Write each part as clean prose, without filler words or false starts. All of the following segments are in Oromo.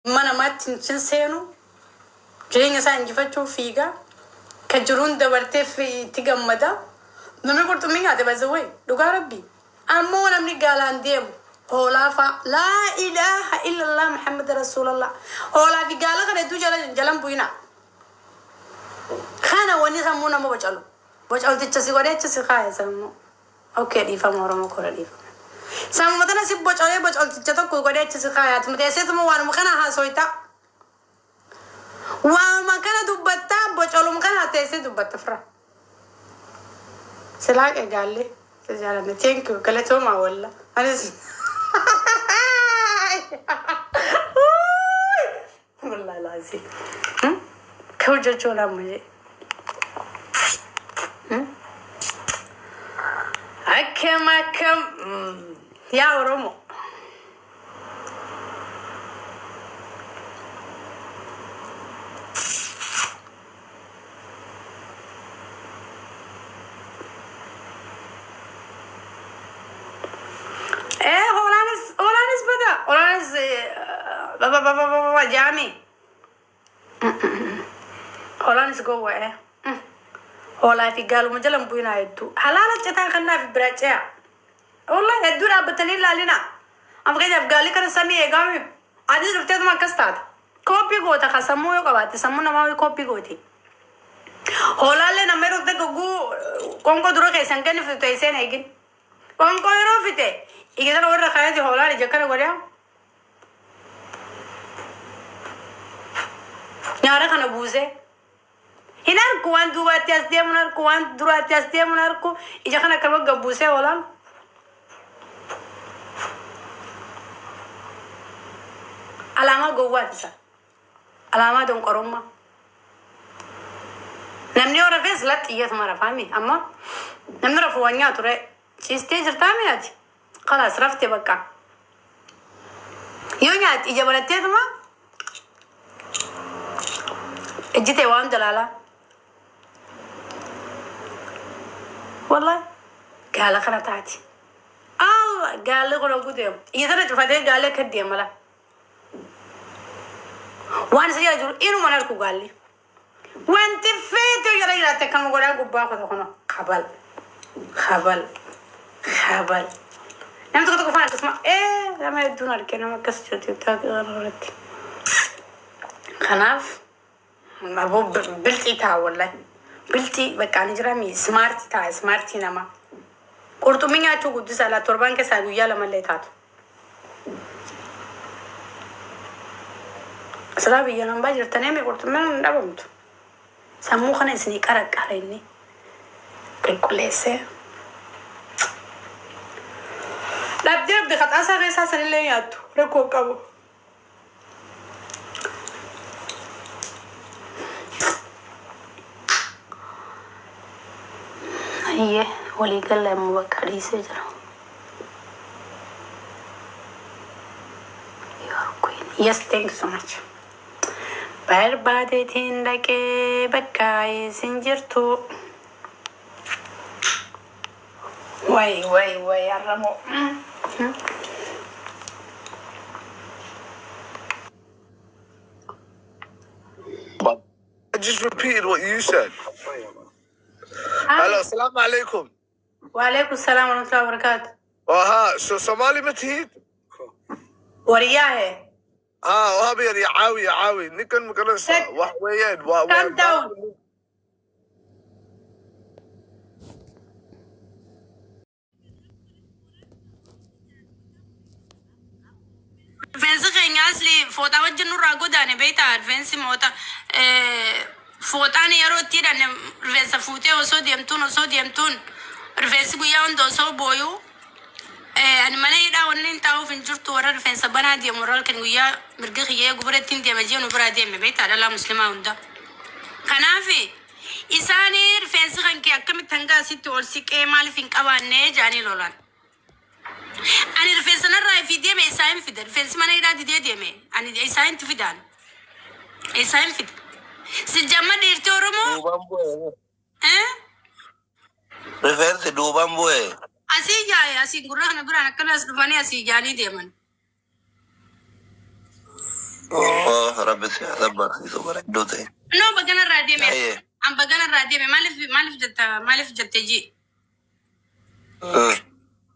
Ilma namaatti hin seenu, jireenya isaa injifachuuf fiiga, ka jiruun dabarteef itti gammada. Namni qurxummii nyaate by the way, dhugaa rabbi. Ammoo namni gaalaan deemu hoolaa fa'a, laa ilaaha illallah Muhammad rasuulallah. Hoolaa fi gaala kana hedduu jala jalan bu'ina. Kana wanni sammuu nama bocalu. Bocalticha si godhee achi si kaaya sammuu. Ok dhiifama oromoo koo na dhiifama. Samuma tana si bocolee bocolticha tokko godhee achi si kaaya atuma teesseetuma waanuma kana haasoyta. Waanuma kana dubbattaa bocoluma kana teessee dubbatta fira. Silaa qegaallee si jaalanne thank you galatoomaa walla. Anis wallahi laazim. Kau jechuun amma jee. Akkam akkam yaa Oromoo. Ee hoolaanis hoolaanis bada hoolaanis baba baba baba jaami. Hoolaanis gowwa ee. Hoolaa fi gaaluma jala hin bu'inaa hedduu. Halaala citaa kannaa fi bira ce'a. Wallahi hedduu dhaabbatanii ilaalina. Amma fakkeenyaaf gaalli kana samii eegaami. Atis dhufteetuma akkas taata. Kooppii goota ka sammuu yoo qabaatte sammuu namaa wayii kooppii gooti. Hoolaallee nama yeroo tokko guu qoonqoo dura keessan kennifu teesseen eegin. Qoonqoo yeroo fite ija sana warra kaayati hoolaan ija kana godhaa. Nyaara kana buusee. Hin arku waan duubaatti as deemu hin arku waan duraatti as deemu hin arku ija kana akkama gabbuusee hoolaan. Alaamaa gowwaati isa. Alaamaa donqorummaa. Namni yoo rafes laxxiyyatuma rafaami amma namni rafu waan nyaatu ree ciistee jirtaami ati. Kalaas rafte bakka. Yoo nyaatti ija banatteetuma ijji tee waan jalaalaa. Wallahi gaala kana taati. Allah gaalli kun hogguu deemu. Ija tana cufatee gaalli akka deema laa. Waan isa jala jiru inuma hin arku gaalli. Wanti feete yoo jala jiraatte akkama godhaa gubbaa kuta kuno kabal kabal kabal. Namni tokko tokko faana akkasuma ee nama hedduun argee nama akkas jiru tiktok irratti. Kanaaf aboo bilxii ta'a wallahi. Bilxii bakka ani jira mi smaartii ta'a smaartii nama. Qurxummii nyaachuu guddisa laa torban keessaa guyyaa lamallee taatu. Silaa biyya hambaa jirtanii mi qurxummiin hin dhabamtu. Sammuu kana isinii qaraqqara inni qulqulleessee. Dhabdee dhabde qaxaasaa keessaa sanillee nyaattu rakkoo hin qabu. Ayyee walii galla immoo bakka dhiisee jira. Your queen. Yes, thank you so much. Barbaadeetiin dhaqee bakka isin jirtu. Way way way har'amoo. I just repeated what you said. Hello, Hi. assalamu alaikum. Waalaikum salaam warahmatullahi wabarakatuh. Aha, so Somali matihid? Waryaahe. Ha, wahabi ya caawi ya caawi. Ninkan magaranaysaa Sit. wax weeyaan waa waa Calm down. Rifeensi keenya asli fooxaa wajjin nurraa godaane beektaa rifeensi moota fooxaan yeroo itti hidhanne rifeensa fuutee osoo deemtuun osoo deemtuun rifeensi guyyaa hunda osoo booyuu ani mana hidhaa wanni hin taa'uuf hin jirtu warra rifeensa banaa deemu warra halkan guyyaa mirga kiyya eegu bira ittiin deema jee nu biraa deeme beektaa dhalaa muslimaa hunda. Kanaaf isaan rifeensi kan kee akkamitti hanga asitti ol siqee maaliif hin qabaanne jedhanii lolan. Ani rifeensa narraa fi deeme isaa hin fida. Rifeensi mana hidhaa didee deeme. Ani isaa hin fidaan. Isaa hin fida. Sijjamma dhiirti Oromoo Duubaan bu'e. eh? Rifeensi duubaan bu'e. Asii jaa'e asiin gurra kana biraan akkana as dhufanii asii jaanii deeman. Rabbi siyaasa barsiisu bareedduu ta'e. No, bagana irraa deeme. Ayyee. An bagana irraa deeme. Maaliif jetta, maaliif jette ji?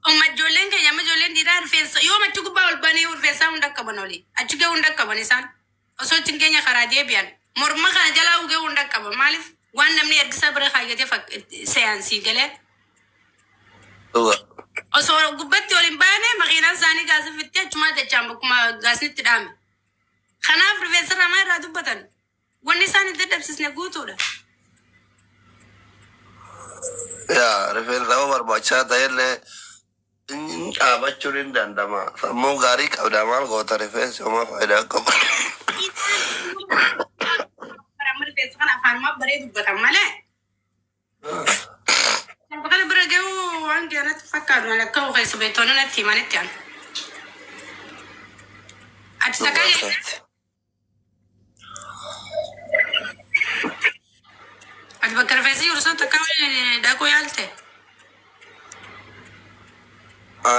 Umma ijoolleen keenya, amma ijoolleen dhiiraa rifeensa yoo achi gubbaa ol banee rifeensaa hunda qaban oli. Achi gahuu hunda qaban isaan. Osoo achi keenya karaa deebi'an. Morma kana jalaa gahuu hunda qaban. Maaliif waan namni ergisaa bira kaayyatee seeyaansii galee. Dhuga. Osoo gubbatti ol hin baane makiinaan isaanii gaasa fittee achumaa dachaan bakkuma gaasni itti dhaame. Kanaaf rifeensa irraa irraa dubbatan. Wanni isaan hin dadhabsiisne guutuudha. Yaa, rifeensa yoo barbaachisaa ta'ellee dhaabachuun hin danda'ama. Sammuu gaarii qabda, maal goota, rifeensi homaa faayidaa qabu. Amma rifeensa kana afaanumaa baree dubbatan malee. Rifeensa kana bira gahuu waan keenyatti fakkaatu malee akka keessa beektoonni natti himanitti anu. Ati takkaa jette, ati bakka rifeensi jiru sun takka dhaquu yaalte.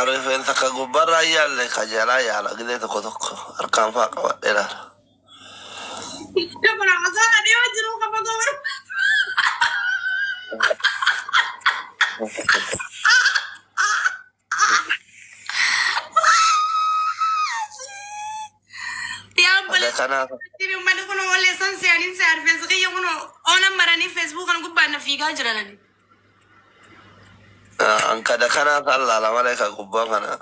Rifeensa ka gubbaarraa yaalle, ka jalaa yaala, gidee tokko tokko harkaan faa qabadhee laala. Kun osoo adeema jiru qaba goora. Yaa Akka kanaaf. Uummanni kun walleessan se'anii se'an rifeensa kiyya kun oonan maranii Facebook kana gubbaan na fiigaa jiran. An kada kanaa kan laala malee ka gubbaa kana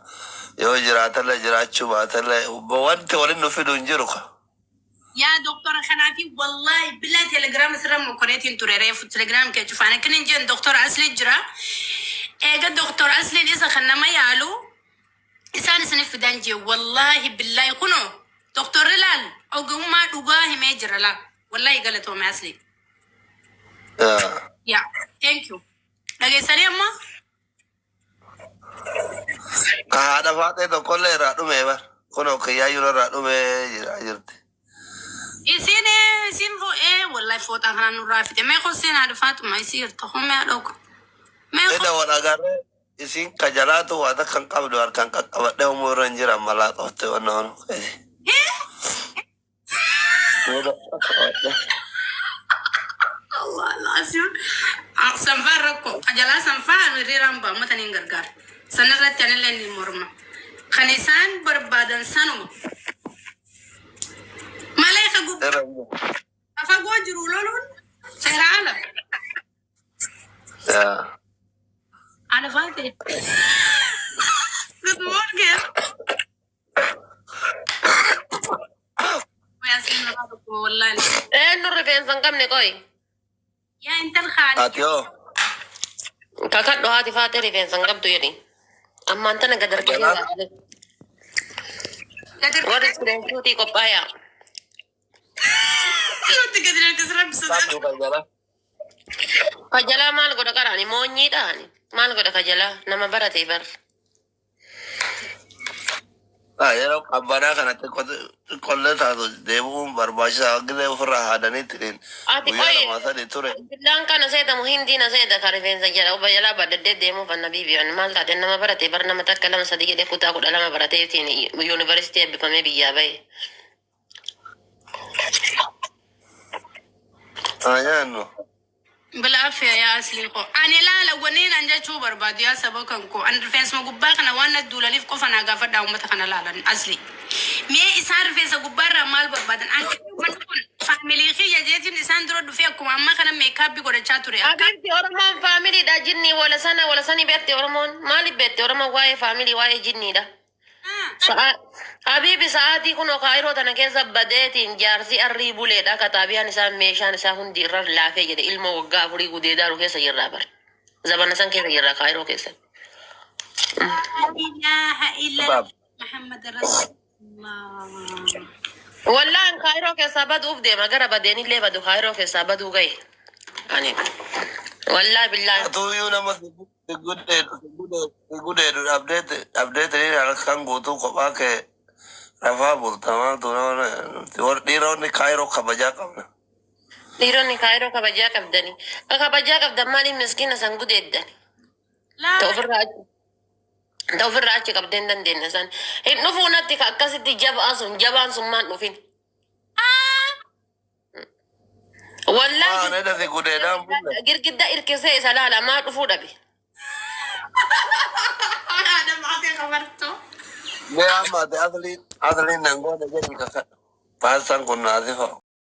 yoo jiraatellee jiraachuu baatellee wanti waliin nu fidu hin jiru ka. Yaa doktora, kanaafi wallahi bilaa Telegram sirra mokoreetiin ture reefu Telegram kee cufaan akkan hin jeen doktora Asli jira. Eega doktora Asliin isa kan nama yaalu isaan isinif fidan jee, wallahi billahi kunoo doktorri laal ogummaa dhugaa himee jira laal, wallahi galatoome Asli. Yaa, thank you. Dhageessanii amma? Ka haadha faaxee tokkollee irraa dhumee bar. Kunoo kiyyaayyuun irraa dhumee jira jirti. Isiin wallahi fooxaa kana nurraa fide. Mee koseen haadha Faaxuma isii jirta homee haadha mee. Eda wal agarree isiin ka jalaatu waa takka hin qabdu, harkaan qaqqabadhee humuu irra hin jiran malaa xofte wanna hono. Eda qaqqabadhee. Allah Allah, sanfaan rakkoo qajalaa sanfaa hiriiraan ba'a uummata ni gargaara. Sanarratti anillee ni morma. Kan isaan barbaadan sanuma. Malee ka gubbaa Irra hin jiru. fagoo jiru loluun seera ala. Yaa. Ana faate. Good morning. Wallahi. Eenyu rifeensa hin qabne qoyi? Yaa intal haali. Ati hoo? Kakadhu, haati faatee rifeensa hin qabdu jedhi. Ammaan tana gad harkisee Jalaa. baasee. Warri iskireensuutii qophaayaa. Nuti gadi harkisee rabbisa. Qabdu kan jalaa. Kajalaa maal godha qaraani? Moonyiidhaani. Maal godha kajalaa? Nama barate bar. Ah, yeroo qabbanaa kana xiqqollee taatu deemuun barbaachisaa, gisee ofirraa haadanii ittiin Ati guyyaa qoyi. 2 3 ture. Billaan kana seetamu hindii na seeta ka rifeensa jala obba jalaa baddadee deemuuf anna biibiyan maal taate, nama barate bar, nama takka lama sadi jedhee kutaa 12 baratee ittiin yuunivarsiitii eebbifamee biyyaa bahe. Haa nyaannu. Bilaafiya yaa Aslii koo. Ani laala, waniin an jechuu barbaadu, yaa saba kan koo. Ani rifeensuma gubbaa kana waan na duulaniif qofa naa gaafadhaa uummata kana laalan Asli. Mee isaan rifeensa gubbaarraa maal barbaadan? Ani uummanni kun family kiyya jeetiin isaan dura dhufee akkuma ammaa kana makeup godhachaa ture. Akka Abiibti, Oromoon familydha, jinnii wala sana wala sani beekte. Oromoon maaliif beekte? Oromoon waa'ee family, waa'ee jinniidha. Habiibi, sa'aatii kun kaayiroo tana keessa badeetiin jaarsi arrii buleedha. Kataabiyaan isaa meeshaan isaa hundi irra laafee jedhe, ilmoo waggaa 4 gudeedaaru keessa jirraa bar. Zabana san keessa jirraa kaayiroo keessa. La ilaha illa Muhammad Rasulullah. Wallaan kaayiroo keessaa baduuf deema, gara badeenillee badu, kaayiroo keessaa baduu gahe. Ani wallaa billaa. Atuyyuu nama si gudeedu dhabdeete halkan guutuu kophaa kee rafaa bulta, maaltu nama dhiironni kaayiroo kabajaa qabna. Dhiironni kaayiroo kabajaa qabdani. Ka kabajaa qabdan maaliif miskiina san gudeeddani? Laa Ta ofirraa achi qabdee hin dandeenye san. Hin dhufuu natti ka akkasitti jabaa sun, jabaan sun maan dhufin. Wallaahi Waan edasi gudeedaan bulle. Girgidda irkisee isa laala maa dhufuu dhabe. Haadha baatee kabartoo. Mee amma ati asliin asliin nan goone jedhi kakadhu. Baasaan kun naasifa.